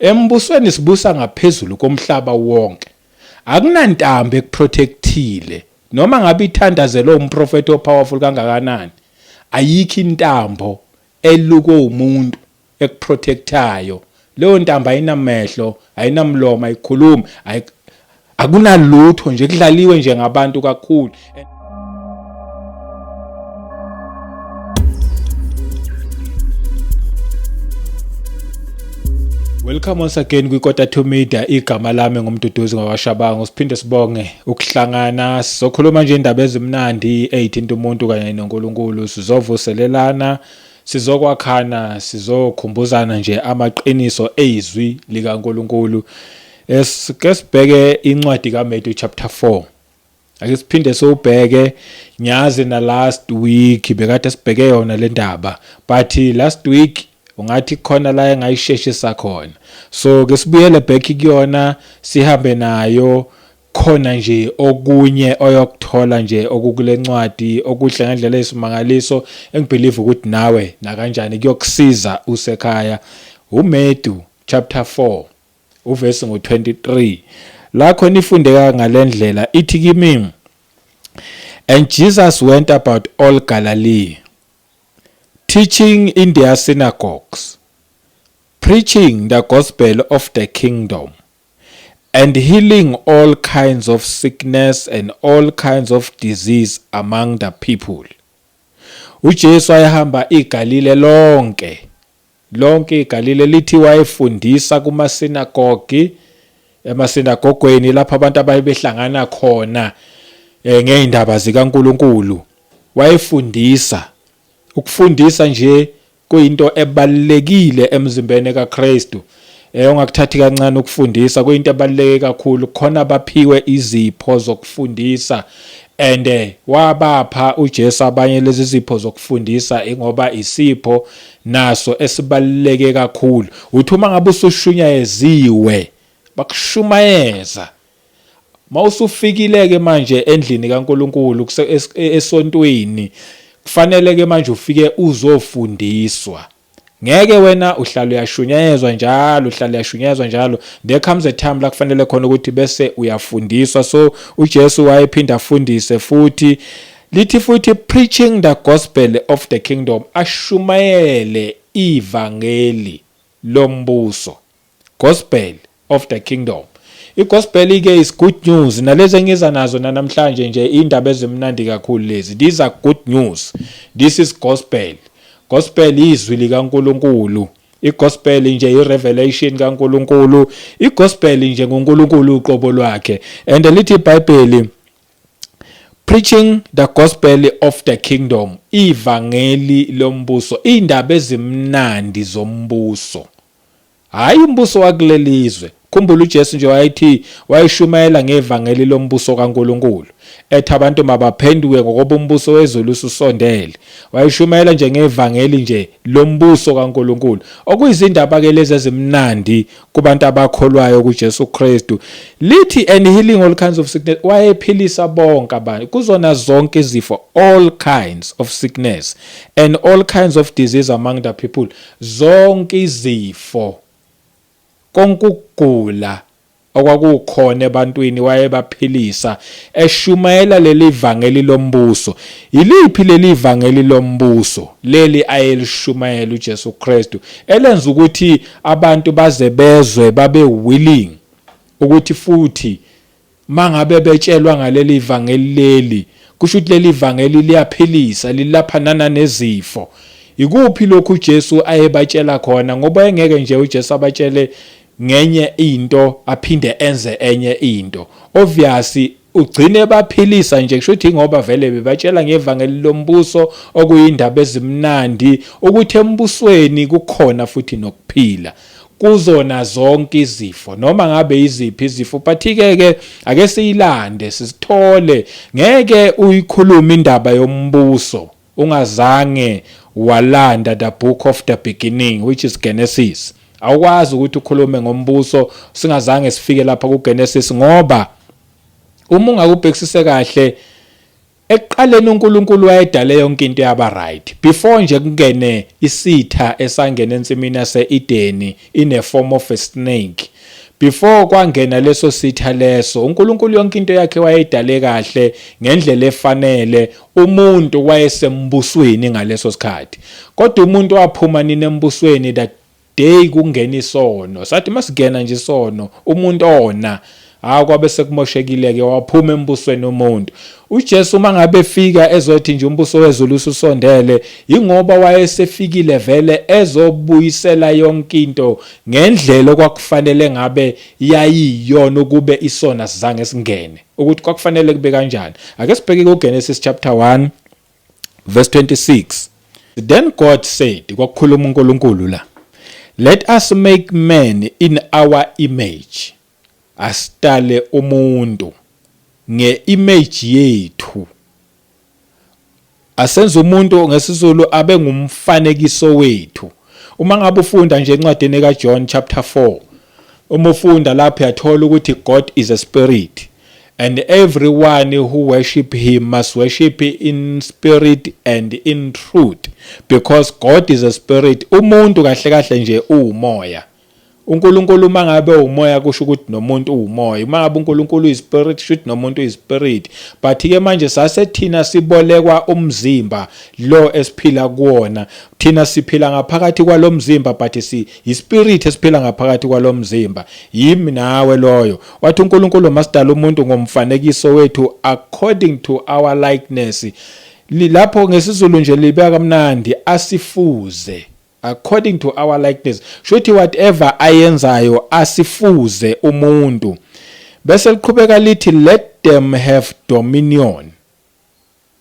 Embusweni sibusa ngaphezulu komhlaba wonke. Akunantambo ekuprotectile noma ngabe ithandazelwe umprofethi opowerful kangakanani. Ayikho intambo elukwe umuntu ekuprotectayo. Leyo ntambo ayinamehlo, ayinamlomo, ayikhulumi, akunalutho nje, kudlaliwe nje ngabantu kakhulu. Welcome once again kwiKota to Media. Igama lami nguMduduzi ngowashabangu. Siphinde sibonge ukuhlangana, sizokhuluma nje indaba ezimnandi eyithinta umuntu kanye noNkulunkulu. Sizovuselelana, sizokwakhana, sizokhumbuzana nje amaqiniso ezwi likaNkulunkulu. Esike sibheke incwadi kaMatthew chapter 4. Ake siphinde siwubheke, ngiyazi na last week bekade sibheke yona le ndaba, but last week ungathi khona la engayisheshisa khona, so ke sibuyele back kuyona, sihambe nayo khona nje okunye oyokuthola nje okukule ncwadi okuhle ngendlela eyisimangaliso engibelieve ukuthi nawe nakanjani kuyokusiza usekhaya. UMatthew chapter 4 uvesi ngo-23 la khona ifundeka ngalendlela ithi kimi, and Jesus went about all Galilee, teaching in their synagogues, preaching the gospel of the kingdom, and healing all kinds of sickness and all kinds of disease among the people. UJesu wayehamba iGalile lonke, lonke iGalile lithi wayefundisa kumasinagogi, emasinagogweni lapho abantu ababehlangana khona ngey'ndaba zikaNkulunkulu. Wayefundisa. Ukufundisa nje kuyinto ebalulekile emzimbeni kaKristu. Ungakuthathi kancane ukufundisa, kuyinto ebaluleke kakhulu. Khona abaphiwe izipho zokufundisa, and wabapha uJesu abanye lezi zipho zokufundisa, ingoba isipho naso esibaluleke kakhulu. Uthi uma ngabe usushunyayeziwe, bakushumayeza, mawusufikile ke manje endlini kaNkulunkulu, esontweni, kufanele ke manje ufike uzofundiswa. Ngeke wena uhlala uyashunyayezwa njalo, uhlala uyashunyayezwa njalo. There comes a time la kufanele khona ukuthi bese uyafundiswa. So uJesu wayephinda afundise futhi, lithi futhi preaching the gospel of the kingdom, ashumayele ivangeli lombuso, gospel of the kingdom. I-gospel ke is good news, nalezi engiza nazo namhlanje nje indaba ezimnandi kakhulu lezi. These are good news. This is gospel. Gospel izwi likaNkulunkulu. I-gospel nje i-revelation kaNkulunkulu. I-gospel nje nguNkulunkulu uqobo lwakhe. And lithi iBhayibheli, preaching the gospel of the kingdom, ivangeli lombuso, indaba ezimnandi zombuso. Hayi umbuso wakulelizwe. Khumbula uJesu nje wayethi wayeshumayela ngevangeli lombuso kaNkulunkulu, ethi abantu mabaphenduke ngokuba umbuso wezulu ususondele. Wayeshumayela nje ngevangeli nje lombuso kaNkulunkulu, okuyizindaba ke lezi ezimnandi kubantu abakholwayo kuJesu Kristu. Lithi and healing all kinds of sickness, wayephilisa bonke abantu kuzona zonke izifo, all kinds of sickness and all kinds of disease among the people. Zonke izifo, konke ukugula okwakukhona ebantwini wayebaphilisa, eshumayela leli vangeli lombuso. Yiliphi leli vangeli lombuso leli ayelishumayela uJesu Kristu, elenza ukuthi abantu baze bezwe babe willing ukuthi futhi mangabe betshelwa ngaleli vangeli leli, kusho ukuthi leli vangeli liyaphilisa, lilapha nananezifo. Ikuphi lokhu uJesu ayebatshela khona? Ngoba engeke nje uJesu abatshele ngenye into aphinde enze enye into. Obviously ugcine baphilisa nje, kusho ukuthi ngoba vele bebatshela ngevangeli lombuso, okuyindaba ezimnandi ukuthi embusweni kukhona futhi nokuphila kuzona zonke izifo, noma ngabe iziphi izifo. But ke ke ake siyilande sisithole. Ngeke uyikhulume indaba yombuso ungazange walanda the book of the beginning, which is Genesis. Awukwazi ukuthi ukhulume ngombuso singazange sifike lapha kuGenesis, ngoba uma ungakubhekisise kahle Ekuqaleni uNkulunkulu wayedale yonke into yaba right. Before nje kungene isitha esangena ensimini yase-Edeni in a form of a snake. Before kwangena leso sitha leso, uNkulunkulu yonke into yakhe wayeyidale kahle ngendlela efanele. Umuntu wayesembusweni ngaleso sikhathi. Kodwa umuntu waphuma nini embusweni? That day kungena isono. Sathi masingena nje isono, umuntu ona. Hawu, kwabe sekumoshekile ke, waphuma embusweni umuntu. UJesu uma ngabe efika ezothi nje umbuso wezulu ususondele, ingoba wayesefikile vele ezobuyisela yonke into ngendlela okwakufanele ngabe yayiyona ukube isona sizange singene. Ukuthi kwakufanele kube kanjani. Ake sibheke kuGenesis chapter 1 verse 26. Then God said, kwakukhuluma uNkulunkulu la, let us make man in our image. Asidale umuntu ngeimage yethu. Asenze umuntu ngesiZulu abe ngumfanekiso wethu. Uma ngabe ufunda nje encwadini kaJohn chapter 4, uma ufunda lapho uyathola ukuthi God is a spirit and everyone who worship him must worship in spirit and in truth, because God is a spirit. Umuntu kahle kahle nje uwumoya. uNkulunkulu uma ngabe umoya kusho ukuthi nomuntu uwumoya. Uma ngabe uNkulunkulu uyispirit, kusho ukuthi nomuntu uyispirit. But ke manje sase thina sibolekwa umzimba lo esiphila kuwona. Thina siphila ngaphakathi kwalomzimba, but si ispirit esiphila ngaphakathi kwalomzimba. Yimi nawe loyo. Wathi uNkulunkulu masidala umuntu ngomfanekiso wethu, according to our likeness. Lapho ngesiZulu nje libeka kamnandi, asifuze, according to our likeness. Shuthi whatever ayenzayo asifuze umuntu. Bese liqhubeka lithi, let them have dominion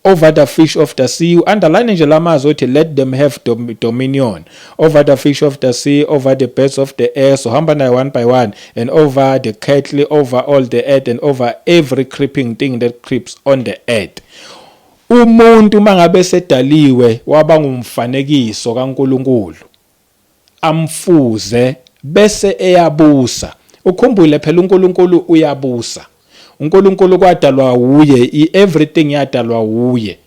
over the fish of the sea. Underline nje lamazwi othi let them have dominion over the fish of the sea, over the birds of the air. So hamba nayo one by one. And over the cattle, over all the earth, and over every creeping thing that creeps on the earth. Umuntu mangabe sedaliwe waba ngumfanekiso kaNkuluNkulu, amfuze, bese eyabusa. Ukhumbule phela uNkulunkulu uyabusa. uNkulunkulu kwadalwa uye, everything yadalwa uye.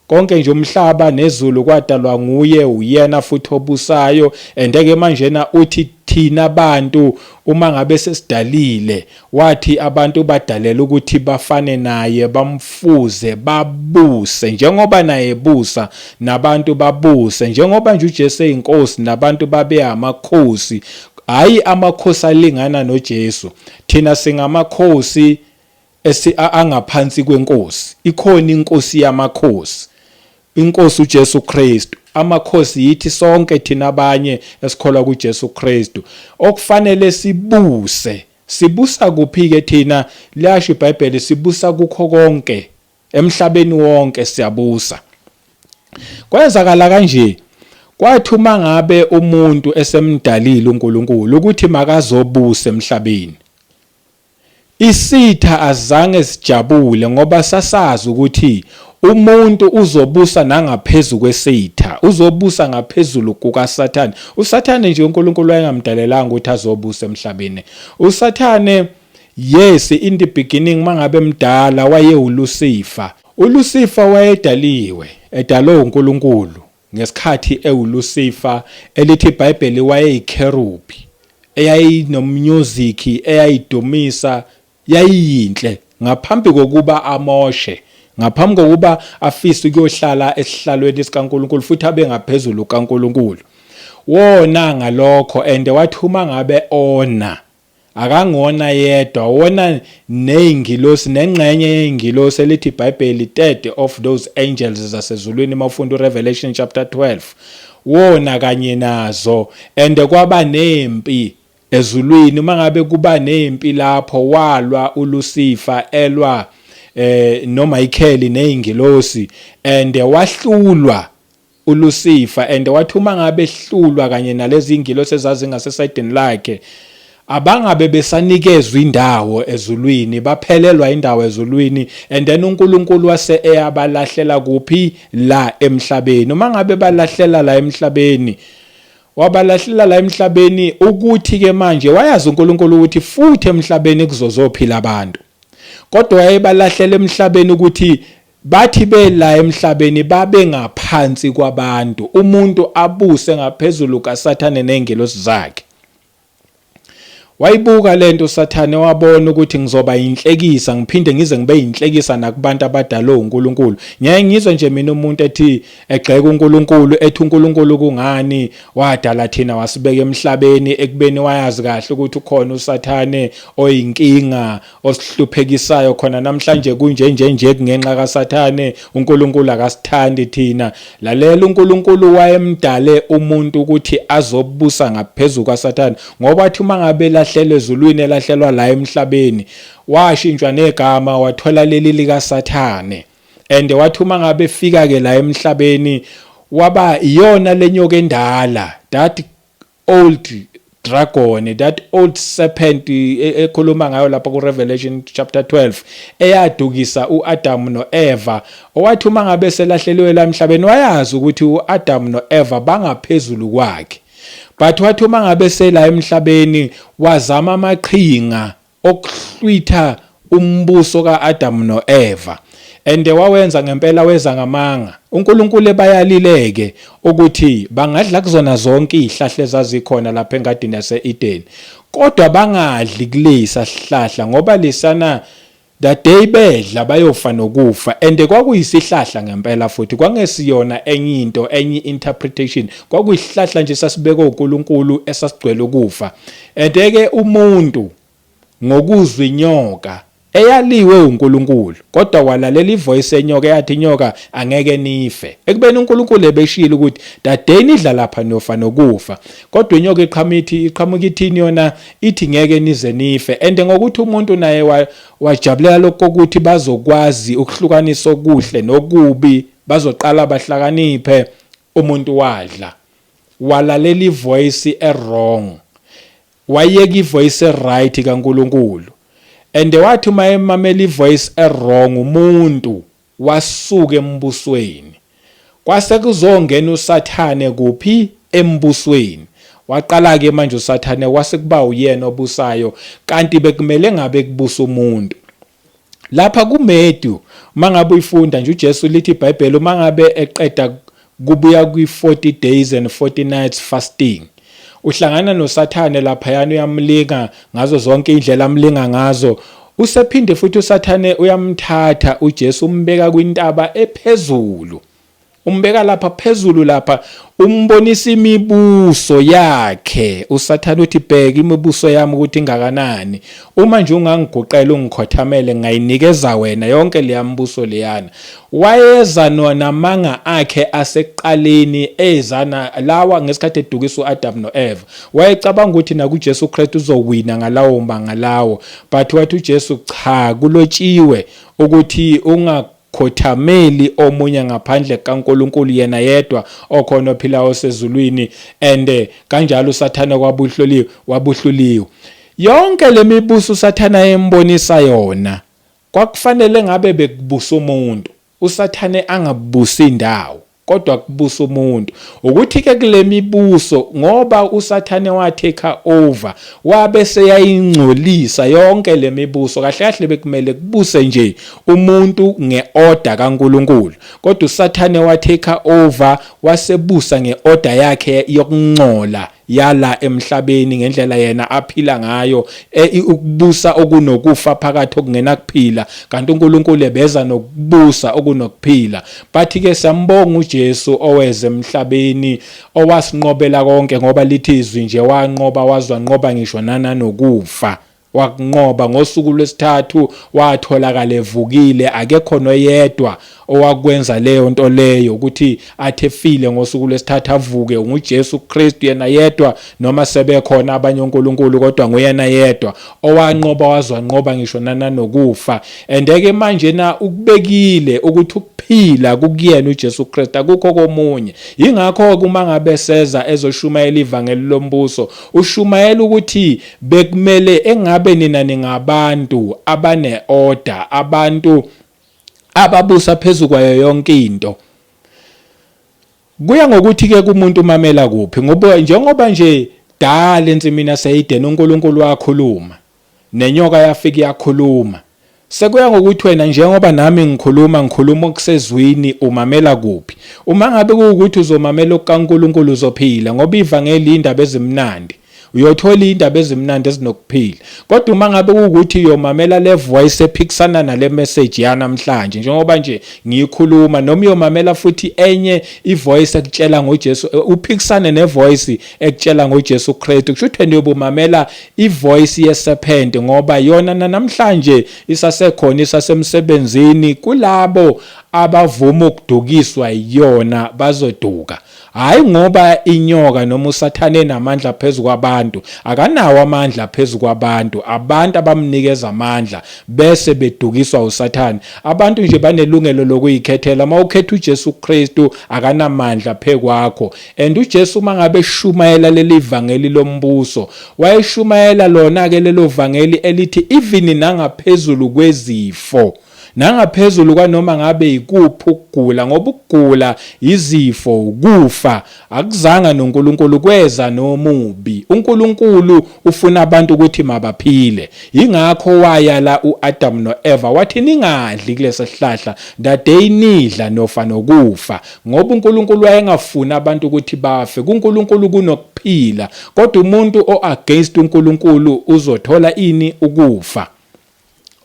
Konke nje, umhlaba nezulu kwadalwa nguye, uyena futhi obusayo. And ke manjena uthi thina abantu uma ngabe sesidalile, wathi abantu badalela ukuthi bafane naye, bamfuze, babuse njengoba naye ebusa, nabantu babuse njengoba nje uJesu eyinkosi, nabantu babe amakhosi. Hayi, amakhosi alingana noJesu. Thina singamakhosi esi angaphansi kwenkosi. Ikhona inkosi yamakhosi, inkosi uJesu Kristu. Amakhosi yithi sonke thina abanye esikholwa kuJesu Kristu okufanele sibuse. Sibusa kuphi ke thina? Liyasho iBhayibheli, sibusa kukho konke emhlabeni wonke, siyabusa. Kwenzakala kanje, kwathi uma ngabe umuntu esemdalile uNkulunkulu ukuthi makazobusa emhlabeni, isitha azange sijabule ngoba sasazi ukuthi umuntu uzobusa nangaphezulu kwesitha, uzobusa ngaphezulu kukaSathane. USathane nje uNkulunkulu wayengamdalelanga ukuthi azobusa emhlabeni. USathane, yes, in the beginning mangabe mdala waye uLucifer. ULucifer wayedaliwe, edalwe uNkulunkulu. Ngesikhathi ewuLucifer, elithi iBhayibheli wayeyikherubi eyayinomnyuziki, eyayidumisa, yayiyinhle ngaphambi kokuba amoshe, ngaphambi kokuba afise ukuyohlala esihlalweni sikaNkulunkulu futhi abe ngaphezulu kaNkulunkulu. Wona ngalokho, and wathi uma ngabe ona, akangona yedwa, wona nezingilosi, nengxenye yeingilosi, elithi iBhayibheli third of those angels zasezulwini mawufunda uRevelation chapter 12. Wona kanye nazo, and kwaba nempi ezulwini. Uma ngabe kuba nempi lapho, walwa uLucifer elwa noMichael nezingilosi, and wahlulwa uLucifer. And wathi uma ngabe ehlulwa kanye nalezi ingilosi ezazingasesayidini lakhe, abangabe besanikezwa indawo ezulwini, baphelelwa indawo ezulwini. And then uNkulunkulu wase eyabalahlela kuphi? La emhlabeni. Uma ngabe balahlela la emhlabeni, wabalahlela la emhlabeni ukuthi ke manje wayazi uNkulunkulu ukuthi futhi emhlabeni kuzozophila abantu, kodwa wayebalahlela emhlabeni ukuthi Bathi bela emhlabeni babe ngaphansi kwabantu, umuntu abuse ngaphezulu kaSathane nezingelosi zakhe. Wayibuka lento uSathane wabona ukuthi ngizoba yinhlekisa ngiphinde ngize ngibe yinhlekisa nakubantu abadalwe uNkulunkulu. Ngiyaye ngizwe nje mina umuntu ethi egxeka uNkulunkulu ethi uNkulunkulu kungani wadala thina wasibeka emhlabeni ekubeni wayazi kahle ukuthi ukhona uSathane oyinkinga osihluphekisayo khona namhlanje kunje nje nje kungenxa kaSathane uNkulunkulu akasithandi thina. Lalela, uNkulunkulu wayemdale umuntu ukuthi azobusa ngaphezulu kwaSathane, ngoba athi uma ngabe elahlelwe ezulwini elahlelwa la emhlabeni washintshwa negama wathola leli likaSathane. And wathi uma ngabe efika ke la emhlabeni waba iyona lenyoka endala, that old dragon, that old serpent ekhuluma ngayo lapha ku Revelation chapter 12, eyadukisa uAdam noEva. Owathi uma ngabe selahleliwe la emhlabeni wayazi ukuthi uAdam noEva bangaphezulu kwakhe, but wathi uma ngabe sela emhlabeni wazama amaqhinga okuhlwitha umbuso kaAdam noEva, and wawenza ngempela, weza ngamanga. UNkulunkulu ebayalileke ukuthi bangadla kuzona zonke izihlahla ezazikhona lapha engadini yaseEden, kodwa bangadli kulesa sihlahla, ngoba lesana the day bedla bayofa nokufa. And kwakuyisihlahla ngempela futhi, kwangesiyona enye into, enye interpretation. Kwakuyisihlahla nje sasibekwe uNkulunkulu esasigcwele ukufa. And ke umuntu ngokuzwa inyoka eyaliwe uNkulunkulu, kodwa walalela ivoice enyoka eyathi inyoka angeke nife, ekubeni uNkulunkulu ebeshilo ukuthi the day nidla lapha nofa nokufa. Kodwa inyoka iqhamuthi iqhamuka ithini yona? Ithi ngeke nize nife. And ngokuthi umuntu naye wajabulela lokho ukuthi bazokwazi ukuhlukanisa okuhle nokubi, bazoqala bahlakaniphe, umuntu wadla, walalela ivoice e-wrong, wayeka ivoice e-right kaNkuluNkulu. And wathi uma emamela ivoice e-wrong umuntu wasuka embusweni, kwase kuzongena uSathane kuphi? Embusweni. Waqala ke manje uSathane kwase kuba uyena obusayo, kanti bekumele ngabe kubusa umuntu. Lapha kuMatthew, uma ngabe uyifunda nje uJesu, lithi iBhayibheli uma ngabe eqeda kubuya kwi-40 days and 40 nights fasting, uhlangana noSathane laphayana, uyamlinga ngazo zonke indlela amlinga ngazo. Usephinde futhi uSathane uyamthatha uJesu, umbeka kwintaba ephezulu, umbeka lapha phezulu lapha, umbonisa imibuso yakhe uSathane, uthi bheka imibuso yami ukuthi ingakanani, uma nje ungangiguqela ungikhothamele ngayinikeza wena yonke leya mibuso leyana. Wayeza namanga akhe asekuqaleni ezana lawa ngesikhathi edukisa uAdam noEva. Wayecabanga ukuthi nakuJesu Kristu uzowina ngalawo manga lawo, but wathi uJesu cha, kulotshiwe ukuthi unga khothameli omunye ngaphandle kaNkuluNkulu yena yedwa okhona ophilayo osezulwini. And kanjalo uSathane kwabuhluliwe, wabuhluliwe. Yonke lemibuso uSathane embonisa yona, kwakufanele ngabe bekubusa umuntu, uSathane angabusi indawo, kodwa kubusa umuntu. Ukuthi ke kule mibuso, ngoba uSathane wa take over wabe seyayingcolisa yonke le mibuso, kahle kahle bekumele kubuse nje umuntu ngeorder kaNkuluNkulu, kodwa uSathane wa take over wasebusa ngeorder yakhe yokungcola yala emhlabeni ngendlela yena aphila ngayo, ukubusa okunokufa phakathi, okungenakuphila, kanti uNkulunkulu ebeza nokubusa okunokuphila. Bathi ke siyambonga uJesu oweze emhlabeni owasinqobela konke, ngoba lithi izwi nje wanqoba, wazwanqoba ngisho nanokufa wakunqoba. Ngosuku lwesithathu watholakala evukile. Akekho noyedwa owakwenza leyo nto leyo ukuthi athi efile ngosuku lwesithathu avuke, nguJesu Kristu yena yedwa. Noma sebekhona abanye onkulunkulu, kodwa nguyena yedwa owanqoba, wazwanqoba ngisho nanokufa. And ke manje na ukubekile ukuthi ukuphila kukuyena uJesu Kristu, akukho komunye. Yingakho uma ngabe seza ezoshumayela ivangeli lombuso, ushumayela ukuthi bekumele engabe nina ningabantu abane-order, abantu ababusa phezu kwayo yonke into. Kuya ngokuthi ke kumuntu umamela kuphi, ngoba njengoba nje dala ensimini yaseEden uNkulunkulu wakhuluma nenyoka, yafika yakhuluma. Sekuya ngokuthi wena njengoba nami ngikhuluma ngikhuluma okusezwini umamela kuphi. Uma ngabe kuwukuthi uzomamela okukaNkulunkulu uzophila ngoba ivangeli indaba ezimnandi. Uyothola indaba ezimnandi ezinokuphila. Kodwa uma ngabe kuwukuthi uyomamela le voice ephikisana nale message yanamhlanje njengoba nje ngiyikhuluma noma uyomamela futhi enye ivoice ekutshela ngoJesu uphikisane nevoice ekutshela ngoJesu Kristu kusho ukuthi wena uyobumamela ivoice yeserpent ngoba yona namhlanje isasekhona isasemsebenzini kulabo abavuma ukudukiswa iyona bazoduka hayi ngoba inyoka noma usathane enamandla phezu kwabantu akanawo amandla phezu kwabantu abantu abamnikeza amandla bese bedukiswa usathane abantu nje banelungelo lokuyikhethela uma ukhetha uJesu Kristu akanamandla phekwakho And uJesu uma ngabe eshumayela leli vangeli lombuso, wayeshumayela lona ke lelo vangeli elithi even nangaphezulu kwezifo, nangaphezulu kwanoma ngabe ikuphi ukugula, ngoba ukugula izifo, ukufa akuzanga noNkulunkulu kweza nomubi. uNkulunkulu ufuna abantu ukuthi mabaphile. Yingakho wayala uAdam noEva wathi ningadli kulesa sihlahla that day nidla nofa nokufa ngoba uNkulunkulu wayengafuni abantu ukuthi bafe. KuNkulunkulu kunokuphila kodwa umuntu o-against uNkulunkulu uzothola ini ukufa.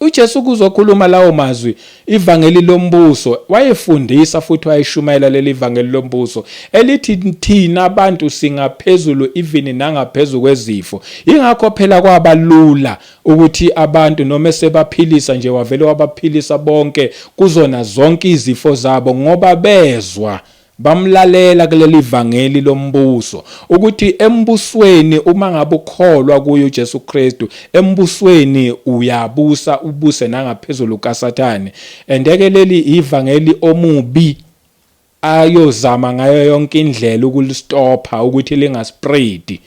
uJesu kuzokhuluma lawo mazwi ivangeli lombuso wayefundisa futhi wayeshumayela leli vangeli lombuso elithi thina abantu singaphezulu even nangaphezulu kwezifo ingakho phela kwaba lula ukuthi abantu noma esebaphilisa nje wavele wabaphilisa bonke kuzona zonke izifo zabo ngoba bezwa bamlalela kuleli vangeli lombuso ukuthi embusweni uma ngabe ukholwa kuye uJesu Kristu embusweni uyabusa ubuse nangaphezulu kaSathane andeke leli ivangeli omubi ayozama ngayo yonke indlela ukulistopha ukuthi lingaspread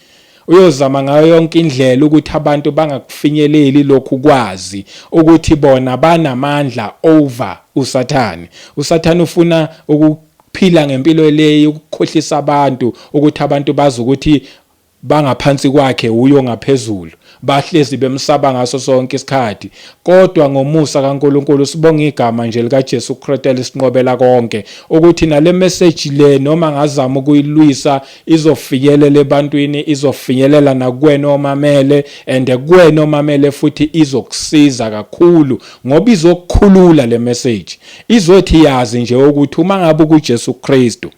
uyozama ngayo yonke indlela ukuthi abantu bangakufinyeleli lokhu kwazi ukuthi bona banamandla over uSathane. uSathane ufuna ukuphila ngempilo leyi ukukhohlisa abantu ukuthi abantu bazi ukuthi bangaphansi kwakhe uyo ngaphezulu bahlezi bemsaba ngaso sonke isikhathi kodwa ngomusa kaNkuluNkulu sibonga igama nje likaJesu Kristu elisinqobela konke ukuthi nale message le noma ngazama ukuyilwisa izofinyelela ebantwini izofinyelela nakuwena omamele and kuwena omamele futhi izokusiza kakhulu ngoba izokukhulula le message izothi yazi nje ukuthi uma ngabe kuJesu Kristu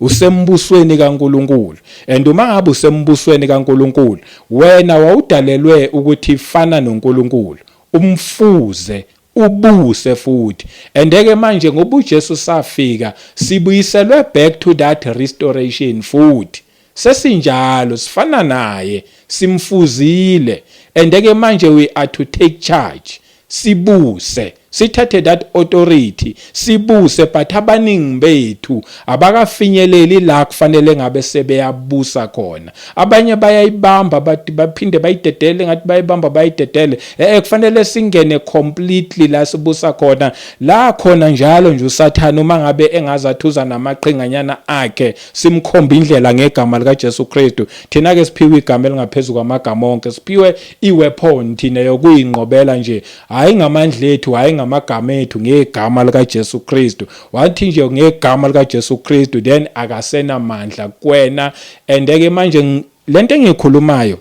usembusweni kaNkuluNkulu and uma ngabe usembusweni kaNkuluNkulu wena wawudalelwe ukuthi fana noNkulunkulu umfuze ubuse futhi andeke manje ngoba uJesu safika sibuyiselwe back to that restoration futhi sesinjalo sifana naye simfuzile andeke manje we are to take charge sibuse sithathe that authority sibuse but abaningi bethu abakafinyeleli la kufanele ngabe sebeyabusa khona abanye bayayibamba bathi baphinde bayidedele ngathi bayibamba bayidedele eh kufanele singene completely la sibusa khona la khona njalo nje usathane uma ngabe engazathuza namaqhinganyana akhe simkhomba indlela ngegama lika Jesu Kristu thina ke siphiwe igama elingaphezulu kwamagama onke siphiwe iweapon thina yokuyinqobela nje hayi ngamandla ethu hayi ngamagama ethu ngegama lika Jesu Kristu wathi nje ngegama lika Jesu Kristu then akasenamandla kuwena and ke manje lento engiyikhulumayo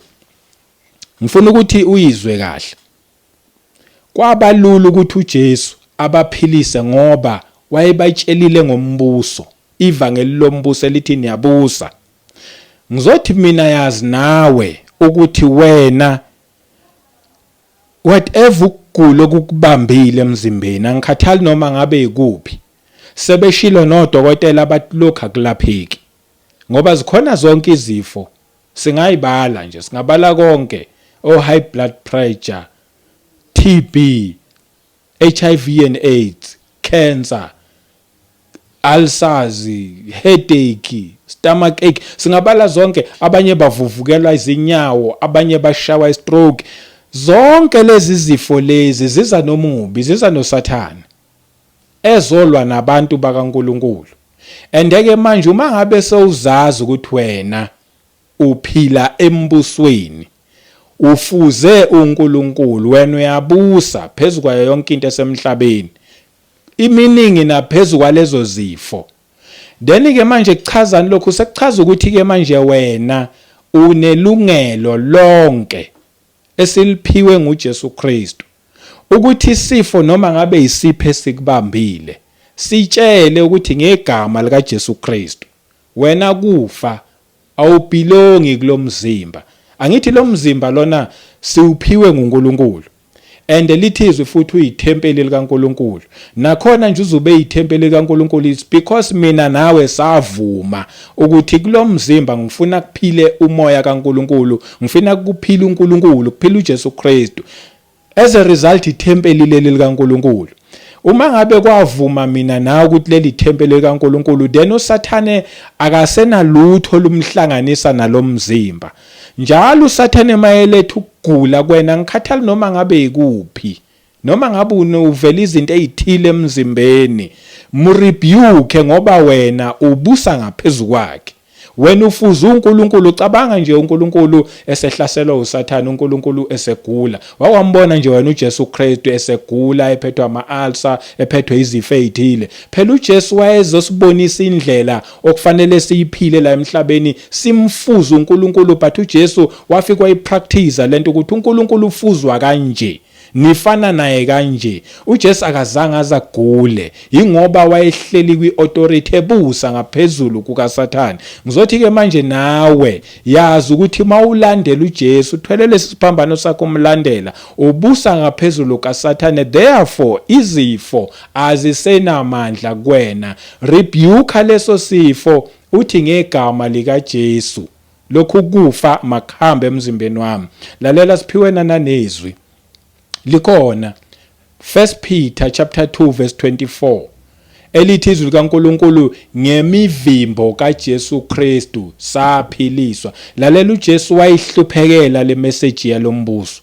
ngifuna ukuthi uyizwe kahle kwaba lula ukuthi uJesu abaphilise ngoba wayebatshelile ngombuso ivangeli lombuso elithi niyabusa ngizothi mina yazi nawe ukuthi wena whatever ukugula okukubambile emzimbeni angikhathali noma ngabe ikuphi sebeshilo nodokotela abathi lokhu akulapheki ngoba zikhona zonke izifo singayibala nje singabala konke o high blood pressure TB HIV and AIDS cancer ulcers headache stomach ache singabala zonke abanye bavuvukelwa izinyawo abanye bashawa stroke zonke lezi zifo lezi ziza nomubi ziza nosathane ezolwa nabantu bakaNkuluNkulu andeke manje uma ngabe sewuzazi ukuthi wena uphila embusweni. Ufuze uNkulunkulu, wena uyabusa phezu kwayo yonke into esemhlabeni, iminingi naphezu kwalezo zifo. Then ke manje kuchazani lokhu? Sekuchaza ukuthi ke manje wena unelungelo lonke esiliphiwe nguJesu Kristu ukuthi isifo noma ngabe isiphi esikubambile, sitshele ukuthi ngegama likaJesu Kristu, wena kufa, awubelongi kulomzimba. Angithi lo mzimba lona siwuphiwe nguNkulunkulu, and lithi izwi futhi uyithempeli likaNkulunkulu. Nakhona nje uzube ithempeli likaNkulunkulu is because mina nawe savuma ukuthi kulomzimba ngifuna kuphile umoya kaNkulunkulu, ngifuna kuphile uNkulunkulu, kuphile uJesu Kristu. As a result, ithempeli leli likaNkulunkulu. Uma ngabe kwavuma mina nawe ukuthi leli thempeli likaNkulunkulu, then uSathane akasenalutho lumhlanganisa nalomzimba. Njalo uSathane mayeletha ukugula kwena, ngikhathali noma ngabe ikuphi, noma ngabe uvela izinto ezithile emzimbeni, murebuke, ngoba wena ubusa ngaphezulu kwakhe. Wena ufuza uNkulunkulu. Ucabanga nje uNkulunkulu esehlaselwa uSathane, uNkulunkulu esegula? Wawambona nje wena uJesu Kristu esegula, ephethwe ama-ulcer, ephethwe izifo ezithile? Phela uJesu wayezosibonisa indlela okufanele siyiphile la emhlabeni, simfuze uNkulunkulu. But uJesu wafika wayipractice lento ukuthi uNkulunkulu ufuzwa kanje, nifana naye kanje. UJesu akazange azagule, ingoba wayehleli kwi-authority ebusa ngaphezulu kukaSathane. Ngizothi ke manje nawe yazi ukuthi mawulandela uJesu, uthwele lesi siphambano sakho, umlandela, ubusa ngaphezulu kaSathane. Therefore izifo azisenamandla kuwena. Rebuke leso sifo, uthi ngegama likaJesu, lokhu kufa makuhambe emzimbeni wami. Lalela, siphiwe nanezwi likhona, 1 Peter chapter 2 verse 24, elithi izwi likaNkuluNkulu, ngemivimbo kaJesu Kristu saphiliswa. Lalela, uJesu wayihluphekela le message yalombuso,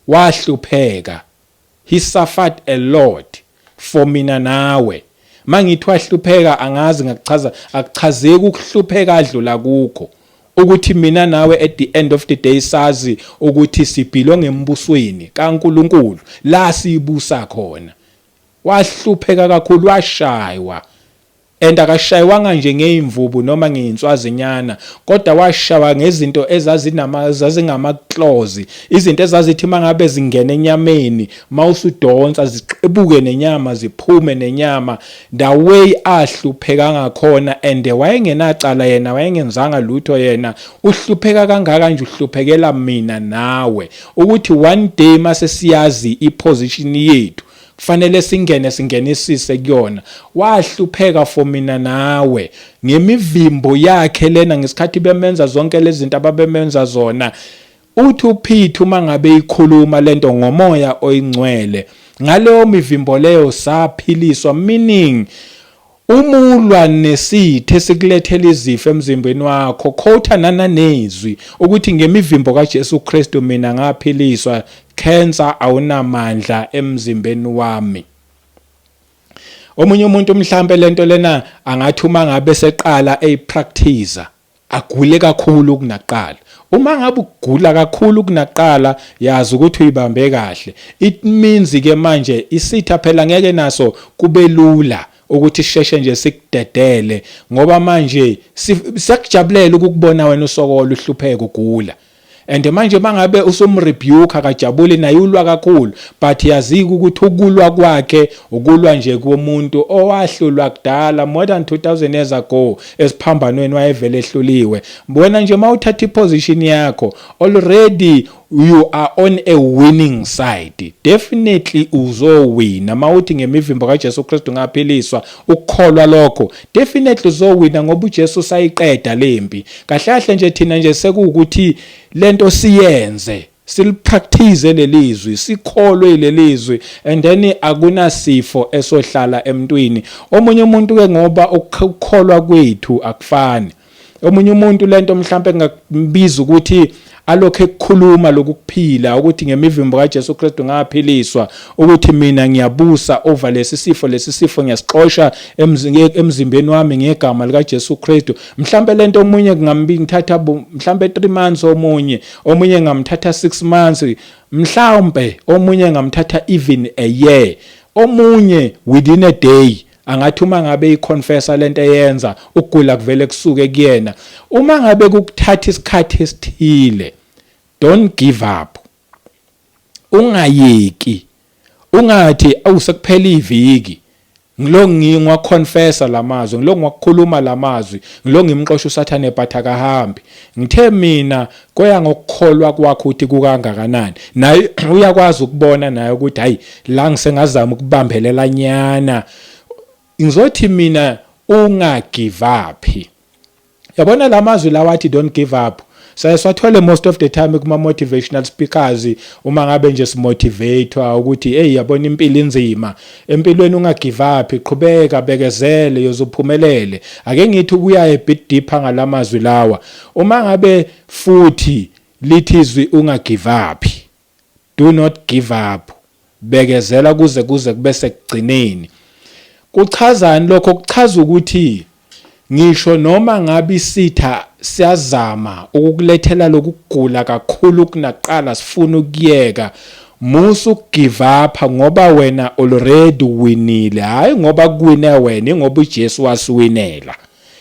wahlupheka. He suffered a lot for mina nawe. Mangithi wahlupheka, angazi ngakuchaza, akuchazeki ukuhlupheka adlula kukho ukuthi mina nawe at the end of the day sazi ukuthi sibelonga embusweni kaNkuluNkulu la sibusa khona. Wahlupheka kakhulu, washaywa, and akashaywanga nje ngeyimvubu noma ngeyintswazinyana, kodwa washawa ngezinto ezazinama zazingama-claws, izinto ezazithi mangabe zingena enyameni, mawusudonsa ziqebuke nenyama, ziphume nenyama. The way ahlupheka ngakhona, and wayengenacala yena, wayengenzanga lutho yena. Uhlupheka kangaka nje, uhluphekela mina nawe, ukuthi one day mase siyazi iposition yethu, kufanele singene, singenisise kuyona. Wahlupheka for mina nawe. Ngemivimbo yakhe lena, ngesikhathi bemenza zonke lezi zinto ababemenza zona, uthi uPeter uma ngabe ikhuluma lento ngomoya oyingcwele, ngaleyo mivimbo leyo saphiliswa. Meaning umulwa nesithe esikulethela izifo emzimbeni wakho, quote nananezwi ukuthi ngemivimbo kaJesu Kristu mina ngaphiliswa, cancer awunamandla emzimbeni wami. Omunye umuntu mhlambe lento lena angathi uma ngabe seqala eyipractice agule kakhulu kunaqala. Uma ngabe ugula kakhulu kunaqala, yazi ukuthi uyibambe kahle. It means ke manje isitha phela ngeke naso kube lula ukuthi sisheshe nje sikudedele, ngoba manje siyakujabulela ukukubona wena usokola, uhlupheka, ugula. And manje mangabe usumrebuke, akajabuli naye, ulwa kakhulu. But yazika ukuthi ukulwa kwakhe ukulwa nje komuntu owahlulwa kudala, more than 2000 years ago esiphambanweni, wayevele ehluliwe. Wena nje mawuthatha iposition yakho, already you are on a winning side. Definitely uzowina. Mawuthi ngemivimbo kaJesu Kristu ngaphiliswa, ukukholwa lokho, definitely uzowina, ngoba uJesu sayiqeda lempi. Kahle kahle nje thina nje sekuwukuthi lento siyenze, silipractice lelizwi, sikholwe lelizwi, and then akunasifo esohlala emntwini. Omunye umuntu ke, ngoba ukukholwa kwethu akufani, omunye umuntu lento mhlambe ngakubiza ukuthi Alokho ekukhuluma lokuphila ukuthi ngemivimbo kaJesu Kristu ngaphiliswa, ukuthi mina ngiyabusa over lesi sifo, lesi sifo ngiyasixosha emzimbeni wami ngegama likaJesu Kristu. Mhlambe lento omunye kungambi ngithatha mhlambe 3 months, omunye ngamthatha 6 months, mhlawumbe omunye ngamthatha even a year, omunye within a day angathi uma ngabe iconfessa lento eyenza ukugula kuvele kusuke kuyena. Uma ngabe kukuthatha isikhathi esithile, don't give up, ungayeki, ungathi awu, sekuphela iviki ngilo ngiwaconfessa lamazwi, ngilo ngiwakhuluma lamazwi, ngilo ngimxosha uSathane but akahambi. Ngithe mina koya ngokukholwa kwakho ukuthi kukangakanani. Naye uyakwazi ukubona naye ukuthi hayi, la ngisengazama ukubambelela nyana. Ngizothi mina unga give up. Yabona lamazwi lawa athi "Don't give up", saye swathole most of the time kuma motivational speakers uma ngabe nje simotivatewa ukuthi hey, yabona impilo inzima, empilweni unga give up, qhubeka, bekezele, uyozuphumelele. Ake ngithi ukuya a bit deeper ngalamazwi lawa. Uma ngabe futhi lithi izwi "Unga give up", do not give up, bekezela kuze kube sekugcineni, kuchazani lokho? Kuchaza ukuthi ngisho noma ngabe isitha siyazama ukukulethela lokugula kakhulu kunaqala, sifuna ukuyeka, musu ukugive up ngoba wena already winile. Hayi ngoba kuwine wena, ingoba uJesu wasiwinela.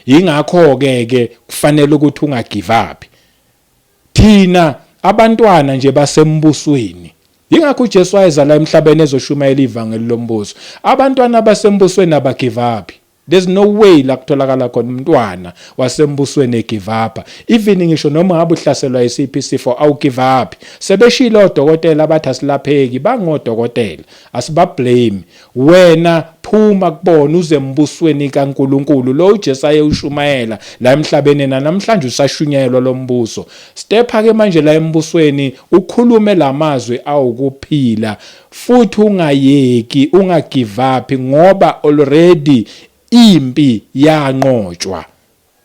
Ingakho ke ke kufanele ukuthi ungagive up. Thina abantwana nje basembusweni, ingakho uJesu wayeza la emhlabeni ezoshumayela ivangeli lombuso. Abantwana basembusweni abagive up. There's no way la kutholakala khona umntwana wasembusweni egive up. Even ngisho noma ngabe uhlaselwa isiphi isifo, awu give up. Sebeshilo odokotela abathi asilapheki, bangodokotela, asibablame. Wena phuma kubona uze embusweni kaNkuluNkulu lo uJesu aye ushumayela la emhlabeni, namhlanje usashunyayelwa lo mbuso. Step ke manje la embusweni, ukhulume lamazwi awukuphila futhi ungayeki, ungagive up, ngoba already impi yanqotshwa.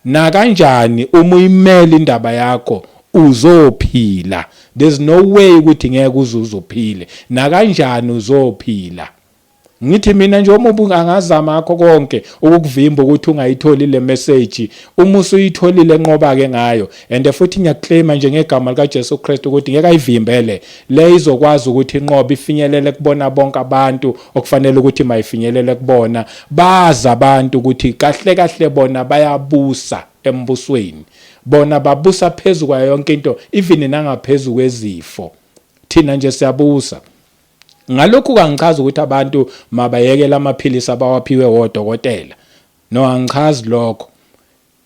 Na kanjani uma uyimela indaba yakho uzophila. There's no way ukuthi ngeke uze uzophile, na kanjani uzophila. Ngithi mina nje uma angazama ngakho konke ukukuvimba ukuthi ungayitholi le message, uma usuyitholile nqoba ke ngayo. And futhi ngiyaclaima nje ngegama lika Jesu Christ ukuthi ngeke ayivimbele le, izokwazi ukuthi inqobe, ifinyelele kubona bonke abantu okufanele ukuthi mayifinyelele kubona. Baza abantu ukuthi kahle kahle bona bayabusa embusweni, bona babusa phezulu kwayo yonke into, even nangaphezulu kwezifo. Thina nje siyabusa. Ngalokhu kangichaza ukuthi abantu mabayekele amaphilisi abawaphiwe wodokotela. No, angichazi lokho.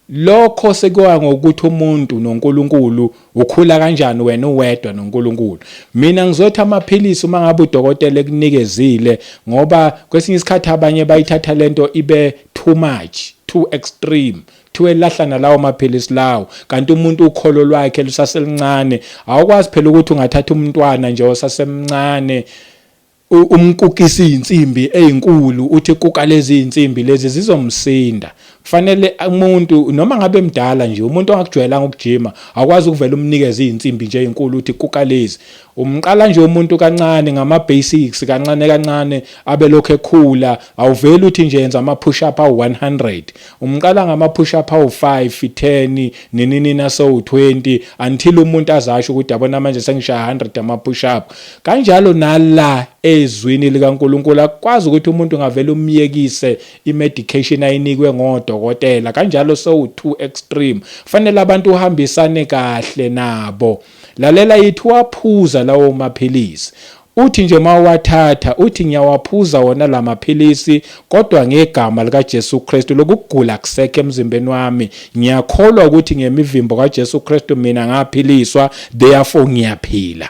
Lokho sekuya ngokuthi umuntu noNkulunkulu ukhula kanjani, wena uwedwa noNkulunkulu. Mina ngizothi amaphilisi uma ngabe udokotela ekunikezile, ngoba kwesinye isikhathi abanye bayithatha lento ibe too much, too extreme, kuthiwe lahla nalawo maphilisi lawo, kanti umuntu ukholo lwakhe lusaselincane. Awukwazi phela ukuthi ungathatha umntwana nje osasemncane umkukisa izinsimbi ezinkulu, uthi kuka lezi insimbi lezi, zizomsinda. Kufanele umuntu noma ngabe mdala nje, umuntu ongakujwayelanga ukujima, akwazi ukuvela umnikeze izinsimbi nje ezinkulu uthi kuka lezi. Umqala nje umuntu kancane ngama basics, kancane kancane abe lokho ekhula. Awuveli uthi nje yenza ama push up awu 100. Umqala ngama push up awu 5, 10, nini nini, so 20, until umuntu azasho ukuthi yabona manje sengishaya 100 ama push up. Kanjalo nala ezwini likaNkuluNkulu, akwazi ukuthi umuntu ngavela umyekise i-medication ayinikwe ngodokotela kanjalo, so too extreme. Fanele abantu uhambisane kahle nabo. Lalela, yithi waphuza lawo maphilisi, uthi nje mawathatha uthi ngiyawaphuza wona lamaphilisi, kodwa ngegama lika Jesu Kristu lokugula kusekho emzimbeni wami. Ngiyakholwa ukuthi ngemivimbo kaJesu Kristu mina ngaphiliswa, therefore ngiyaphila.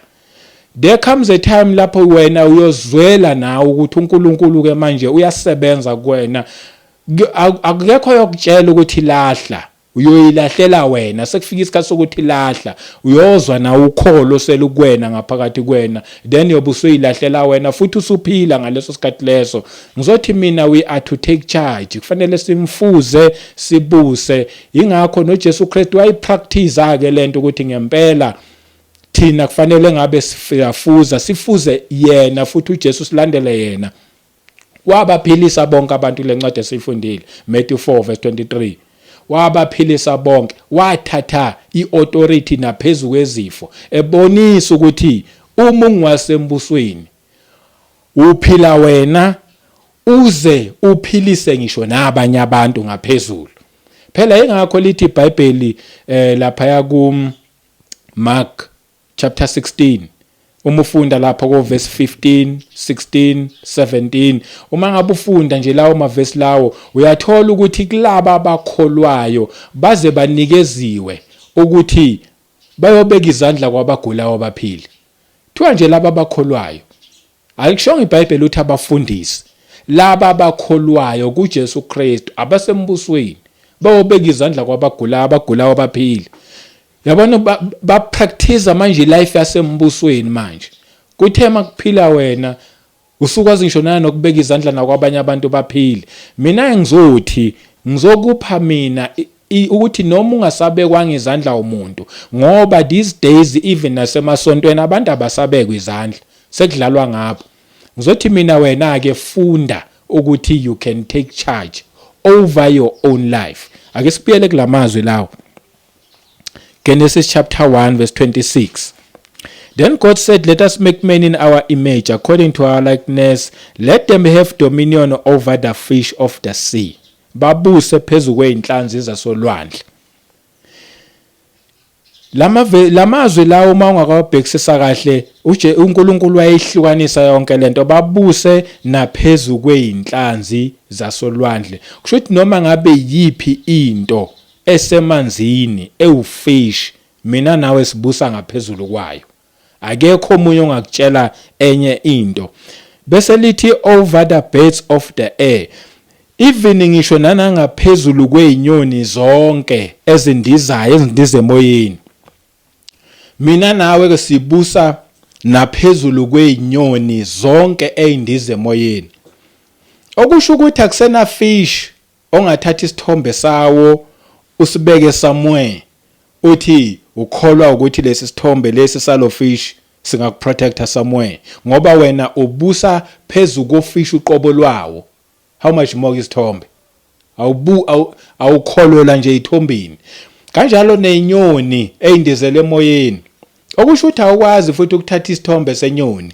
There comes a time lapho wena uyozwela nawe ukuthi uNkulunkulu ke manje uyasebenza kuwena. Akekho yokutshela ukuthi lahla, uyoyilahlela wena. Sekufika isikhathi sokuthi lahla, uyozwa nawe ukholo selukwena ngaphakathi kwena, then yobe usuyilahlela wena futhi usuphila ngaleso sikhathi leso. Ngizothi mina we are to take charge, kufanele simfuze, sibuse. Ingakho noJesu Kristu wayipractice ke lento ukuthi ngempela. Thina kufanele ngabe siyafuza, sifuze yena futhi uJesu, silandele yena. Wabaphilisa bonke abantu. Lencwadi esiyifundile, Matthew 4 verse 23, wabaphilisa bonke, wathatha iauthority naphezulu kwezifo, ebonisa ukuthi uma ungwasembusweni uphila wena uze uphilise ngisho nabanye abantu ngaphezulu. Phela ingakho lithi iBhayibheli lapha ku Mark chapter 16, uma ufunda lapha ko verse 15, 16, 17, uma ngabe ufunda nje lawo mavesi lawo, uyathola ukuthi kulaba abakholwayo baze banikeziwe ukuthi bayobeka izandla kwabagulayo baphile. Thiwa nje laba abakholwayo, alikushongo iBhayibheli ukuthi abafundisi. Laba abakholwayo kuJesu Kristu, abasembusweni, bayobeka izandla kwabagulayo, abagulayo baphile. Yabona, ba practice manje life yasembusweni. Manje kuthe makuphila wena, usukwazi ngisho nanokubeka izandla nakwabanye abantu baphile. Mina ngizothi ngizokupha mina ukuthi noma ungasabekwanga izandla umuntu, ngoba these days even nasemasontweni abantu abasabekwa izandla, sekudlalwa ngabo. Ngizothi mina, wena ke funda ukuthi you can take charge over your own life. Ake sibuyele kulamazwi lawo, Genesis chapter 1 verse 26. Then God said, "Let us make men in our image, according to our likeness. Let them have dominion over the fish of the sea." Babuse phezu kweinhlanzi zasolwandle. Lamazwi lawo, uma ungakawabhekisisa kahle, uje uNkulunkulu wayehlukanisa yonke lento, babuse naphezu kweinhlanzi zasolwandle. Kusho ukuthi noma ngabe yipi into esemanzini ewufish, mina nawe sibusa ngaphezulu kwayo. Akekho omunye ongakutshela enye into. Bese lithi over the birds of the air, even ngisho nanangaphezulu kwezinyoni zonke ezindizayo, ezindiza emoyeni. Mina nawe ke sibusa naphezulu kwezinyoni zonke ezindiza emoyeni, okusho ukuthi akusena fish ongathatha isithombe sawo usibeke somewhere, uthi ukholwa ukuthi lesi sithombe lesi salo fish singakuprotecta somewhere, ngoba wena ubusa phezulu kofish uqobo lwawo. How much more isithombe? Awubu awukholwela nje ithombini. Kanjalo nenyoni eyindizele emoyeni, okusho ukuthi awukwazi futhi ukuthatha isithombe senyoni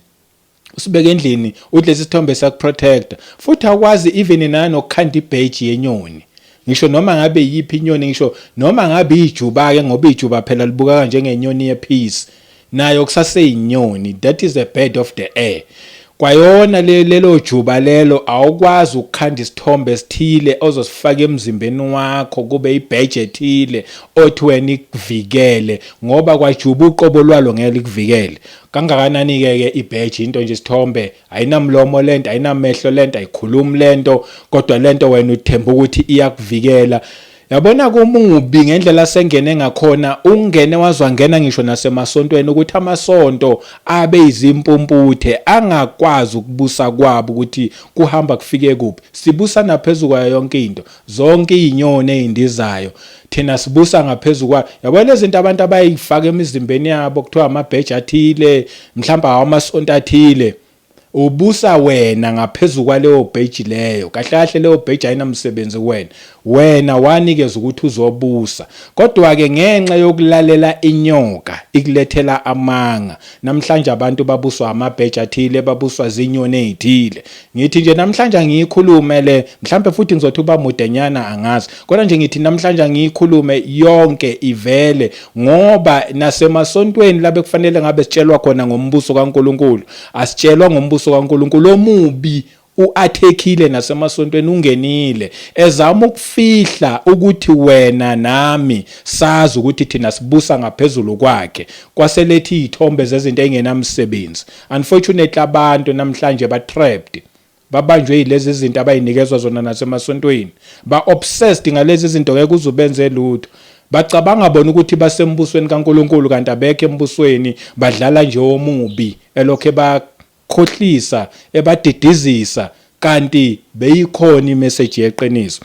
usibeke endlini uthi lesi sithombe siyakuprotecta. Futhi awukwazi even nanokukhanda ibheji yenyoni, ngisho noma ngabe yiphi inyoni, ngisho noma ngabe ijuba ke, ngoba ijuba phela libukeka njengenyoni yepeace, nayo kusaseyinyoni. That is a bird of the air kwayona lelo juba lelo. Awukwazi ukukhanda isithombe esithile ozosifaka emzimbeni wakho kube ibheji ethile othi wena ikuvikele, ngoba kwajuba uqobo lwalo ngeke likuvikele. Kangakanani ke ke ibheji? Into nje isithombe, ayinamlomo lento, ayinamehlo lento, ayikhulumi lento, kodwa lento wena uthemba ukuthi iyakuvikela. Yabona, kumubi ngendlela sengene ngakhona, ungene wazwangena ngisho nasemasontweni, ukuthi amasonto abe izimpumputhe, angakwazi ukubusa kwabo ukuthi kuhamba kufike kuphi. Sibusa naphezulu kwayo yonke into, zonke izinyoni ezindizayo, thina sibusa ngaphezulu kwayo. Yabona lezi zinto abantu abayifaka emizimbeni yabo, kuthiwa amabheji athile, mhlawumbe awamasonto athile, ubusa wena ngaphezulu kwaleyo bheji leyo. Kahle kahle leyo bheji ayinamsebenzi kuwena, wena wanikeza ukuthi uzobusa. Kodwa ke ngenxa yokulalela inyoka ikulethela amanga, namhlanje abantu babuswa amabheji athile, babuswa zinyoni ezithile. Ngithi nje namhlanje angiyikhulume le, mhlambe futhi ngizothi uba mudenyana, angazi, kodwa nje ngithi namhlanje angiyikhulume yonke ivele, ngoba nasemasontweni labe kufanele ngabe sitshelwa khona ngombuso kaNkuluNkulu, asitshelwa ngombuso kaNkuluNkulu. Omubi uattackile nasemasontweni, ungenile ezama ukufihla ukuthi wena nami sazi ukuthi thina sibusa ngaphezulu kwakhe, kwaselethi izithombe zezinto engenamsebenzi. Unfortunately abantu namhlanje ba trapped, babanjwe yilezi zinto abayinikezwa zona nasemasontweni, ba obsessed ngalezi zinto, ngeke uzubenze lutho. Bacabanga bona ukuthi basembusweni kaNkuluNkulu, kanti abekho embusweni, badlala nje omubi elokhe bakhohlisa, ebadidizisa, kanti beyikhona imessage yeqiniso.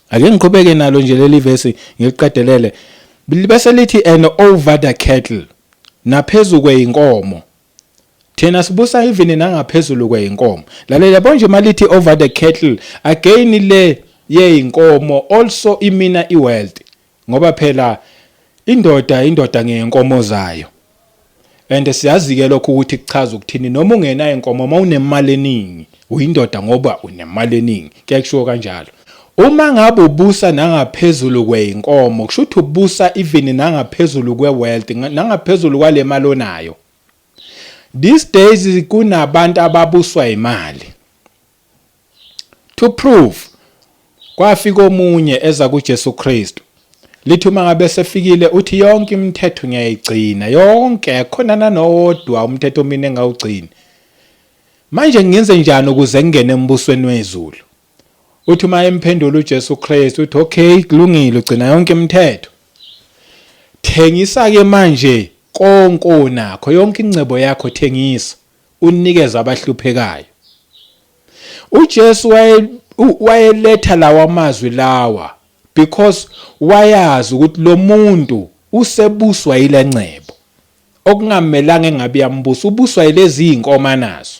Ake ngiqhubeke nalo nje leli verse, ngiliqedelele. Bese lithi and over the cattle. Naphezu kweyinkomo. Thina sibusa even nangaphezulu kweyinkomo. Lalela, yabo nje malithi over the cattle again, le yeyinkomo also imina iwealth, ngoba phela indoda indoda ngeyenkomo zayo. And siyazi ke lokho ukuthi kuchaza ukuthini. Noma ungenayo inkomo, uma unemali eningi uyindoda ngoba unemali eningi, kuyakushiwo kanjalo. Uma ngabe ubusa nangaphezulu kweyinkomo, kusho ukuthi ubusa even nangaphezulu kwe-wealth, nangaphezulu kwale mali onayo. These days kunabantu ababuswa imali. To prove, kwafika omunye eza kuJesu Kristu. Lithi uma ngabe sefikile uthi, "Yonke imithetho ngiyayigcina yonke, akhona nanowodwa umthetho mina engawugcini. Manje ngingenze njani ukuze ngingene embusweni wezulu?" Uthi uma emphendula uJesu Kristu uthi, "Okay, kulungile, ugcina yonke imithetho. Thengisa ke manje konke onakho, yonke ingcebo yakho thengisa, unikeze abahluphekayo." UJesu wayeletha lawa mazwi lawa because wayazi ukuthi lo muntu usebuswa yilengcebo okungamelanga engabe yambusa, ubuswa yilezi inkomo nazo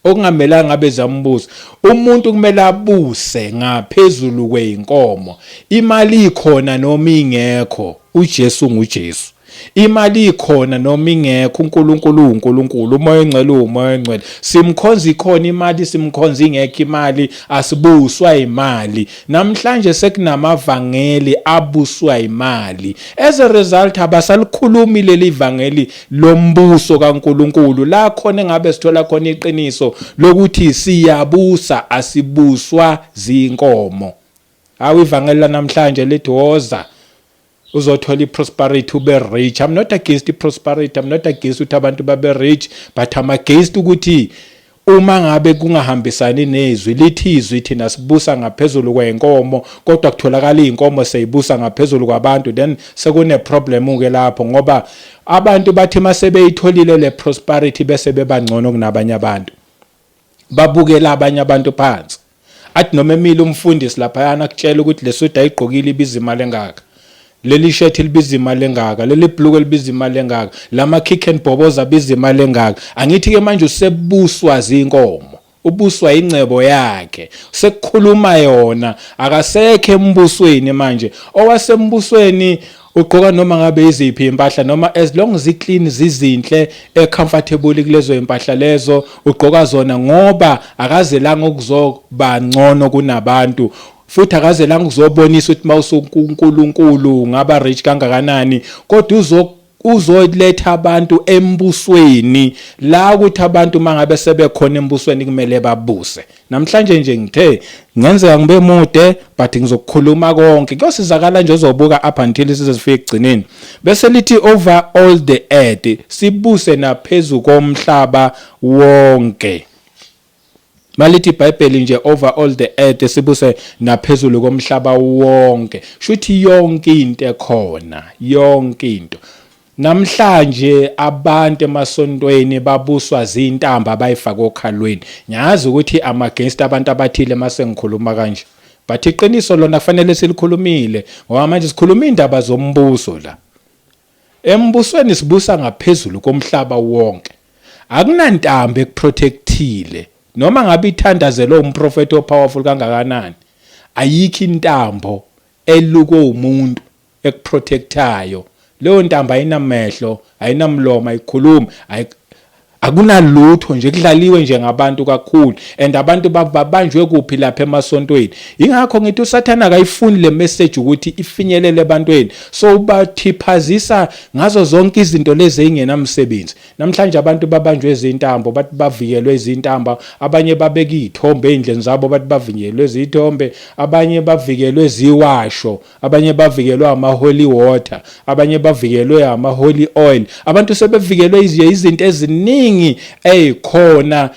okungamelanga ngabe zambusa. Umuntu kumele abuse ngaphezulu kweyinkomo. Imali ikhona noma ingekho, uJesu nguJesu. Imali ikhona noma ingekho, uNkulunkulu uNkulunkulu, uMoya oNgcwele uMoya oNgcwele. Simkhonza ikhona imali, simkhonza ingekho imali, asibuswa imali. Namhlanje sekunamavangeli abuswa imali. As a result, abasalikhulumi leli vangeli lombuso kaNkulunkulu, la khona engabe sithola khona iqiniso lokuthi siyabusa, asibuswa zinkomo. Hawu, ivangeli lanamhlanje lithi woza uzothola iprosperity, ube rich. I'm not against iprosperity, I'm not against ukuthi abantu babe rich, but I'm against ukuthi uma ngabe kungahambisani nezwi. Lithi izwi thina sibusa ngaphezulu kwenkomo, kodwa kutholakala izinkomo seyibusa ngaphezulu kwabantu, then sekune problem ke lapho, ngoba abantu bathi masebeyitholile le prosperity bese bebangcono kunabanye abantu, babukela abanye abantu phansi. Athi noma emile umfundisi laphayana akutshela ukuthi le suit ayigqokile ibiza imali engaka, leli shirt libiza imali engaka, leli bhuluko libiza imali engaka, lama kick and bhoboza abiza imali engaka. Angithi ke manje usebuswa zinkomo, ubuswa ingcebo yakhe, sekukhuluma yona, akasekho embusweni. Manje owasembusweni ugqoka noma ngabe iziphi impahla, noma as long zi-clean, zizinhle, e-comfortable kulezo impahla lezo, ugqoka zona ngoba akazelanga ukuzoba ngcono kunabantu, futhi akazelanga ukuzobonisa ukuthi mawusuNkulunkulu ngaba rich kangakanani, kodwa uzoletha abantu embusweni la ukuthi abantu mangabe sebekhona embusweni kumele babuse. Namhlanje nje ngithe ngenzeka ngibe mude, but ngizokukhuluma konke, kuyosizakala nje ozobuka up until size sifike ekugcineni. Bese lithi over all the earth, sibuse naphezulu komhlaba wonke. Malithi iBhayibheli nje over all the earth, sibuse naphezulu komhlaba wonke, shuthi yonke into ekhona, yonke into. Namhlanje abantu emasontweni babuswa zintambo abayifaka okhalweni. Ngiyazi ukuthi I'm against abantu abathile mase ngikhuluma kanje, but iqiniso lona kufanele silikhulumile, ngoba manje sikhuluma indaba zombuso la. Embusweni sibusa ngaphezulu komhlaba wonke. Akunantambo ekuprotectile, noma ngabe ithandazelo umprofeti opowerful kangakanani, ayikho intambo elukwe umuntu ekuprotectayo. Leyo ntambo ayinamehlo, ayinamlomo, ayikhulumi, akunalutho nje. Kudlaliwe nje ngabantu kakhulu. And abantu babanjwe kuphi? Lapha emasontweni. Ingakho ngithi uSathana akayifuni le message ukuthi ifinyelele ebantwini, so ubathiphazisa ngazo zonke izinto lezi ezingenamsebenzi. Namhlanje abantu babanjwe izintambo, bathi bavikelwe izintambo. Abanye babeka izithombe ezindleni zabo, bathi bavikelwe izithombe. Abanye bavikelwe ziwasho, abanye bavikelwe ama-holy water, abanye bavikelwe ama-holy oil. Abantu sebevikelwe izinto eziningi ezikhona.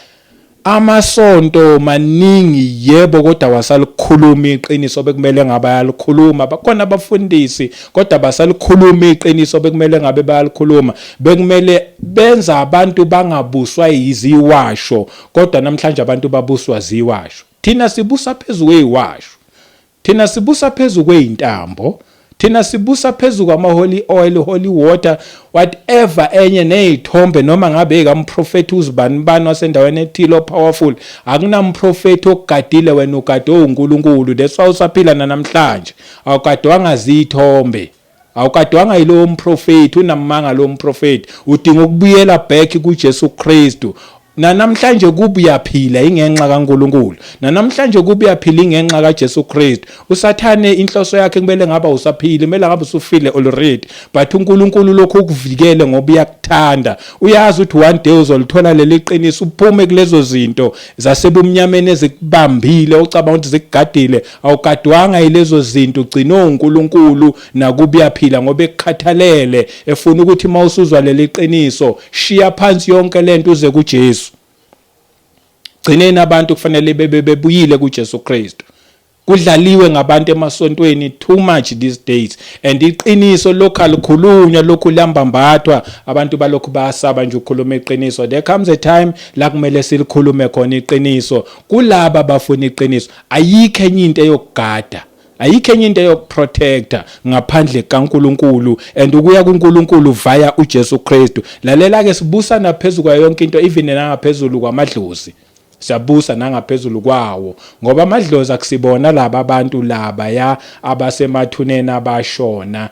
Amasonto maningi, yebo, kodwa wasalikhuluma iqiniso bekumele ngabe ayalikhuluma. Bakhona abafundisi, kodwa basalikhuluma iqiniso bekumele ngabe bayalikhuluma. Bekumele benza abantu bangabuswa yiziwasho, kodwa namhlanje abantu babuswa ziwasho. Thina sibusa phezulu kweziwasho, thina sibusa phezulu kweyintambo. Thina sibusa phezu kwama holy oil, holy water, whatever enye nezithombe, noma ngabe ikamprofethi uzibani bani wasendaweni ethile powerful. Akunamprofethi okugadile wena, ugade uNkulunkulu. That's why usaphila namhlanje. Awugadwanga zithombe, awugadwanga yilowo mprofethi unamanga. Lo mprofethi udinga ukubuyela back kuJesu Kristu. Namhlanje kuba uyaphila ingenxa kaNkuluNkulu, namhlanje kuba uyaphila ingenxa kaJesu Kristu. Usathane inhloso yakhe kumele ngaba usaphila, kumele ngabe usufile already, but uNkulunkulu lokhu ukuvikele ngoba uyakuthanda. Uyazi ukuthi one day uzolithola leli qiniso, uphume kulezo zinto zasebumnyameni ezikubambile, ucabanga ukuthi zikugadile. Awugadwanga yilezo zinto, ugcine uNkulunkulu nakuba uyaphila ngoba ekukhathalele, efuna ukuthi mawusuzwa leli qiniso, shiya phansi yonke lento uze kuJesu. Gcineni abantu kufanele bebe bebuyile kuJesu Kristu. Kudlaliwe ngabantu emasontweni too much these days, and iqiniso lokhu alikhulunywa, lokhu liyambambathwa. Abantu balokhu bayasaba nje ukukhuluma iqiniso. There comes a time la kumele silikhulume khona iqiniso kulaba abafuna iqiniso. Ayikho enye into eyokugada, ayikho enye into eyokuprotecta ngaphandle kaNkuluNkulu, and ukuya kuNkulunkulu via uJesu Kristu. Lalela ke, sibusa naphezulu kwayo yonke into, even nangaphezulu kwamadlozi siyabusa, nangaphezulu kwawo, ngoba amadlozi akusibona laba abantu laba ya abasemathuneni abashona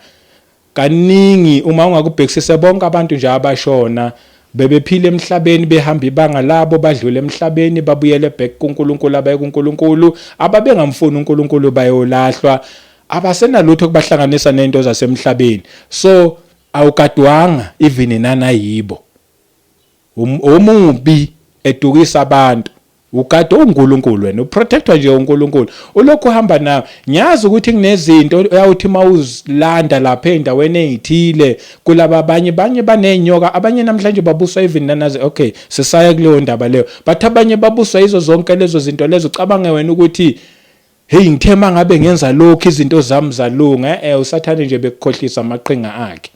kaningi. Uma ungakubhekisisa, bonke abantu nje abashona bebephila emhlabeni, behamba ibanga labo, badlule emhlabeni, babuyele back kuNkulunkulu. Abaye kuNkulunkulu, ababengamfuni uNkulunkulu bayolahlwa, abasenalutho kubahlanganisa nento zasemhlabeni. So awugadwanga even nanayibo omubi edukisa abantu. Ugade uNkulunkulu wena, uprotectwa nje uNkulunkulu, ulokhu uhamba nawe. Ngiyazi ukuthi kunezinto uyawuthi mawuzilanda lapha endaweni ezithile kulaba abanye, banye banenyoka, abanye namhlanje babuswa even nanazi. Okay, sisaya kuleyo ndaba leyo, but abanye babuswa yizo zonke lezo zinto lezo. Ucabange wena ukuthi, "Hey, ngithe mangabe ngenza lokhu izinto zami zalunga." Usathane nje bekukhohlisa amaqhinga akhe.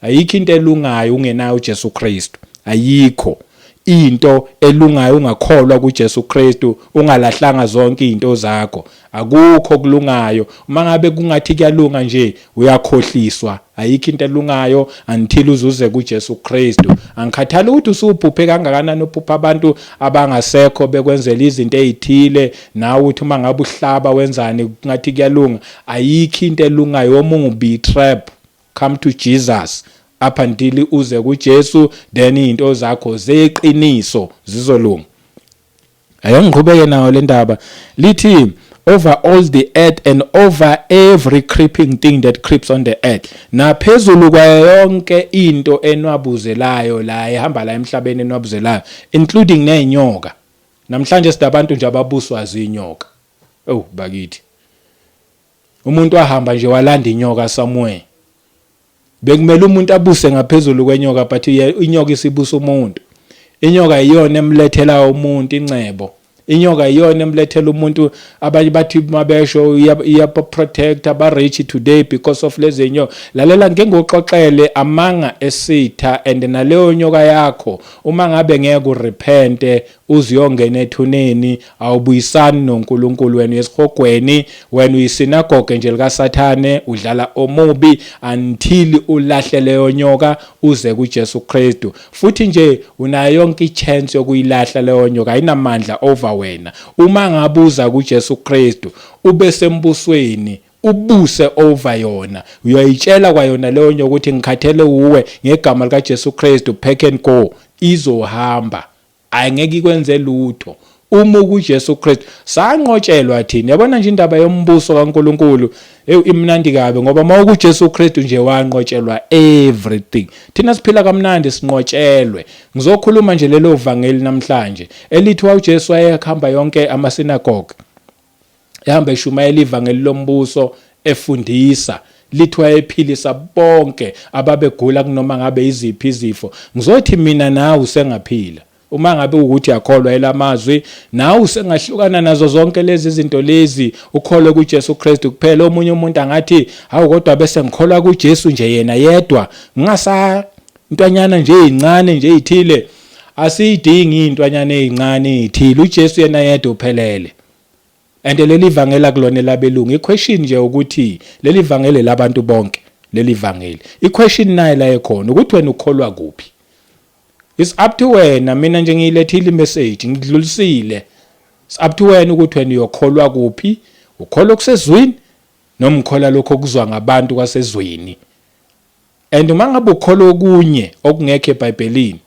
Ayikho into elungayo ungenayo uJesu Kristu. Ayikho into elungayo ungakholwa kuJesu Kristu, ungalahlanga zonke izinto zakho. Akukho kulungayo. Uma ngabe kungathi kuyalunga nje, uyakhohliswa. Ayikho into elungayo until uzuze kuJesu Kristu. Angikhathali ukuthi usuphuphe kangakanani, uphupha abantu abangasekho bekwenzela izinto ezithile, nawe uthi uma ngabe uhlaba wenzani kungathi kuyalunga. Ayikho into elungayo, omubi trap. Come to Jesus. Up until uze kuJesu, then izinto zakho zeqiniso zizolunga. Ake ngiqhubeke nayo le ndaba. Lithi, "Over all the earth and over every creeping thing that creeps on the earth," naphezulu kwayo yonke into enwabuzelayo la ehamba la emhlabeni enwabuzelayo, including nezinyoka. Namhlanje sidabantu nje ababuswa zinyoka. Oh bakithi, umuntu wahamba nje walanda inyoka somewhere. Bekumele umuntu abuse ngaphezulu kwenyoka, but inyoka isibusa umuntu. Inyoka iyona emlethela umuntu incebo, inyoka iyona emlethela umuntu. Abanye bathi mabesho iya protect aba rich today because of lezi nyoka. Lalela, ngeke ngikuxoxele amanga esitha, and naleyo nyoka yakho, uma ngabe ngeke urepente uziyongena ethuneni, awubuyisani noNkulunkulu. Wena uyesihogweni, wena uyisinagoge nje likaSathane, udlala omubi until ulahle leyo nyoka uze kuJesu Kristu. Futhi nje unayo yonke ichance yokuyilahla leyo nyoka, ayinamandla over wena uma ngabuza kuJesu Kristu, ube sembusweni, ubuse over yona. Uyayitshela kwayona leyo nyoka ukuthi, "Ngikhathele uwe, ngegama lika Jesu Kristu, pack and go." Izohamba, ayingeke ikwenze lutho uma kuJesu Kristu. Sanqotshelwa thina. Yabona nje indaba yombuso kaNkuluNkulu, hey, imnandi kabi, ngoba uma kuJesu Kristu nje wanqotshelwa everything. Thina siphila kamnandi, sinqotshelwe. Ngizokhuluma nje lelo vangeli namhlanje elithi uJesu wayehamba yonke amasinagoge, ehamba eshumayela ivangeli lombuso, efundisa. Lithi wayephilisa bonke ababegula kunoma ngabe iziphi izifo. Ngizothi mina nawe usengaphila uma ngabe ukuthi uyakholwa elamazwi, nawe usengahlukana nazo zonke lezi zinto lezi, ukholwe kuJesu Kristu kuphela. Omunye umuntu angathi, "Hawu, kodwa bese ngikholwa kuJesu nje yena yedwa, ngingasa intwanyana nje ezincane nje ezithile." Asiyidingi intwanyana ezincane ezithile. uJesu yena yedwa uphelele. And leli vangeli akulona elabelungu. I-question nje ukuthi leli vangeli labantu bonke, leli vangeli. I-question naye la ekhona ukuthi wena ukholwa kuphi? It's up to wena. Mina nje ngiyilethile i-message, ngidlulisile. It's up to wena ukuthi wena uyokholwa kuphi, ukholwa kusezwini noma ukholwa lokho okuzwa ngabantu kwasezweni. And uma ngabe ukholwa okunye okungekho eBhayibhelini,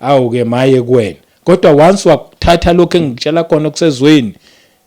awu ke maye kuwena. Kodwa once wakuthatha lokho engikutshela khona okusezweni,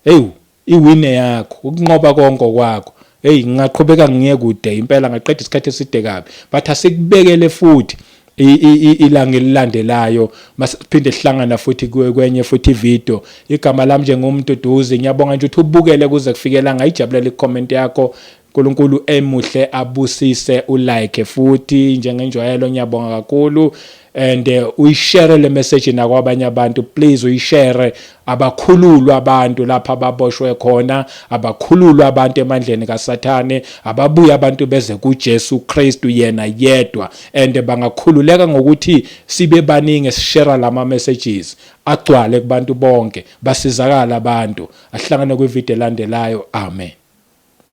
hey, i-win yakho, ukunqoba konke kwakho. Hey, ngingaqhubeka ngiye kude impela, ngaqeda isikhathi eside kabi, but asikubekele futhi ilanga elilandelayo, masiphinde sihlangana futhi kwenye futhi video. Igama lami nje nguMduduzi. Ngiyabonga nje ukuthi ubukele kuze kufikela. Ngayijabulela i-comment yakho. uNkulunkulu emuhle abusise. U-like futhi njengenjwayelo, ngiyabonga kakhulu. And uyishare le message nakwabanye abantu, please, uyishare. Abakhululwa abantu lapha ababoshwe khona, abakhululwa abantu emandleni kaSathane, ababuye abantu beze kuJesu Kristu yena yedwa. And bangakhululeka ngokuthi sibe baningi sishare lama messages, agcwale kubantu bonke, basizakala abantu. Ahlangane kwivideo elandelayo. Amen.